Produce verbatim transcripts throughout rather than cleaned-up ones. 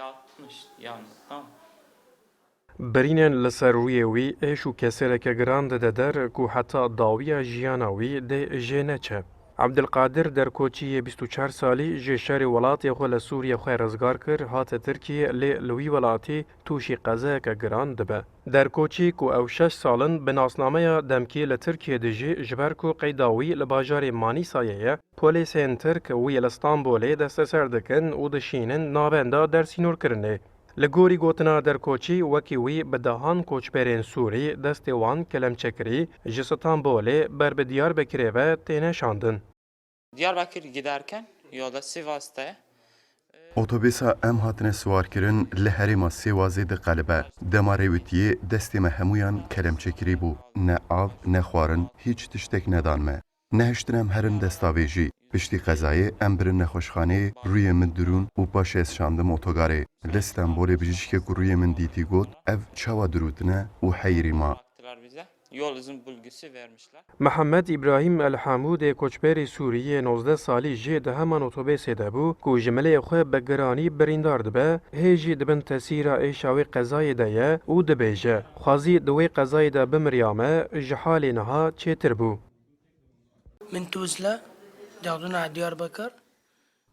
altmış yalnız, tamam. Birînên li ser rûyê wî êş û kesereke giran dide der ku heta dawiya jiyana wî dê jê neçe. Ebdilqadir Derkoçî yê bîst û çar salî ji şerê welatê xwe li Sûriyê xwe rizgar kir, hate Tirkiyê, lê li wî welatî tûşî qezayeke giran dibe. Derkoçî ku ew şeş sal in bi nasnameya demkî li Tirkiyê dijî, ji ber ku qeyda wî li bajarê Manîsayê ye, polîsên Tirk wî li Stenbolê desteser dikin û dişînin navenda dersînorkirinê. Li gorî gotina Derkoçî, wekî wî bi dehan koçberên Sûrî destê wan kelemçekirî ji Stenbolê ber bi Diyarbekirê ve têne şandin. Diyarbakır giderken yolda Sivas'ta Otobêsa em hatine siwarkirin li herêma Sêwazê diqelibe. Dema rêwitiyê destê me hemûyan kelemçekirî bû. Ne av, ne xwarin, hîç tiştek nedan me. Nehiştin em herin destavêjî. Piştî qezayê em birin nexweşxaneyê, rûyê min dirûn û paşê ez şandim otogarê. Li Stenbolê bijîşkê ku rûyê min dîtî got, ev çawa dirûtine û heyirî ma. Baktılar bize. Yol izin bilgisi vermişler. Mihemed Îbrahîm El Hamûdê koçberî Sûrî yê nozdeh salî jî di heman otobêsê de bû ku ji milê xwe bi giranî birîndar dibe, hê jî di bin tesîra êşa wê qezayê de ye û dibêje, xwezî di wê qezayê de bimiriya me, ji halê niha çêtir bû. من توزلة، داودنا على دياربكر.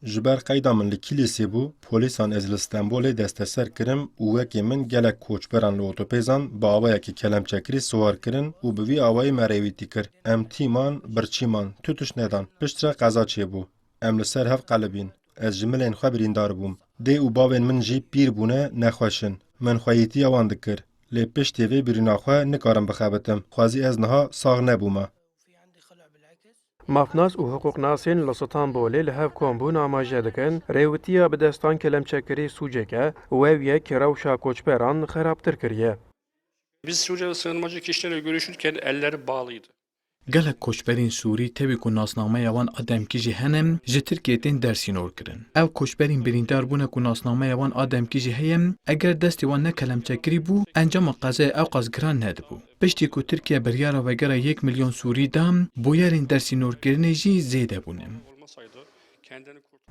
Ji ber qeyda min li Kîlîsê bû, polîsan ez li Stenbolê desteser kirim û wekî min gelek koçberan li otopêzan bi awayekî kelemçekirî siwar kirin û bi vî awayî me rêwîtî kir. Em tîman, birçîman, tu tişt nedan. Piştre qeza çêbû. Em li ser hev qelibîn. Ez ji milên xwe birîndar bûm. Dê û bavên min jî pîr bûne, nexweş in. Min xweyîtiya wan dikir. Lê piştî vê birîna xwe nikarim bixebitim. Xwezî ez niha sax nebûme. Mafnas û hiqûqnasên li Stenbolê li hev kom bûn amaje dikin, rêwitiya bi destan kelemçekirî sûcek e û ew yek rewşa koçberan xerabtir kiriye. Biz Suriyeli sığınmacı kişilerle görüşürken elleri bağlıydı. Gelek koçberên Sûrî tevî ku nasnameya wan a demkî jî hene, ji Tirkiyê tên dersînorkirin. Ew koçberên birîndar bûne ku nasnameya wan a demkî jî heye, eger destê wan ne kelemçekirî bû, encama qezaya ewqas giran nedibû. Piştî ku Tirkiye biryara vegera yek milyon Sûrî da, bûyerên dersînorkirinê jî zêde bûne.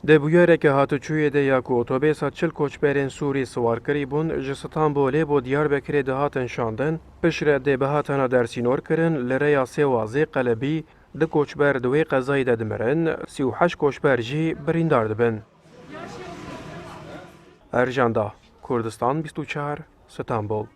Di bûyereke hatûçûyê de ya ku otobêsa çil koçberên Sûrî siwar kirî bûn, ji Stenbolê bo Diyarbekirê dihatin şandin, piştre dê bihatana dersînor kirin, li rêya Sêwazê qelibî, du koçber di wê qezayê de dimirin, sî û heşt koçber jî birîndar dibin. Ercan Da, Kurdistan bîst û çar, Stenbol.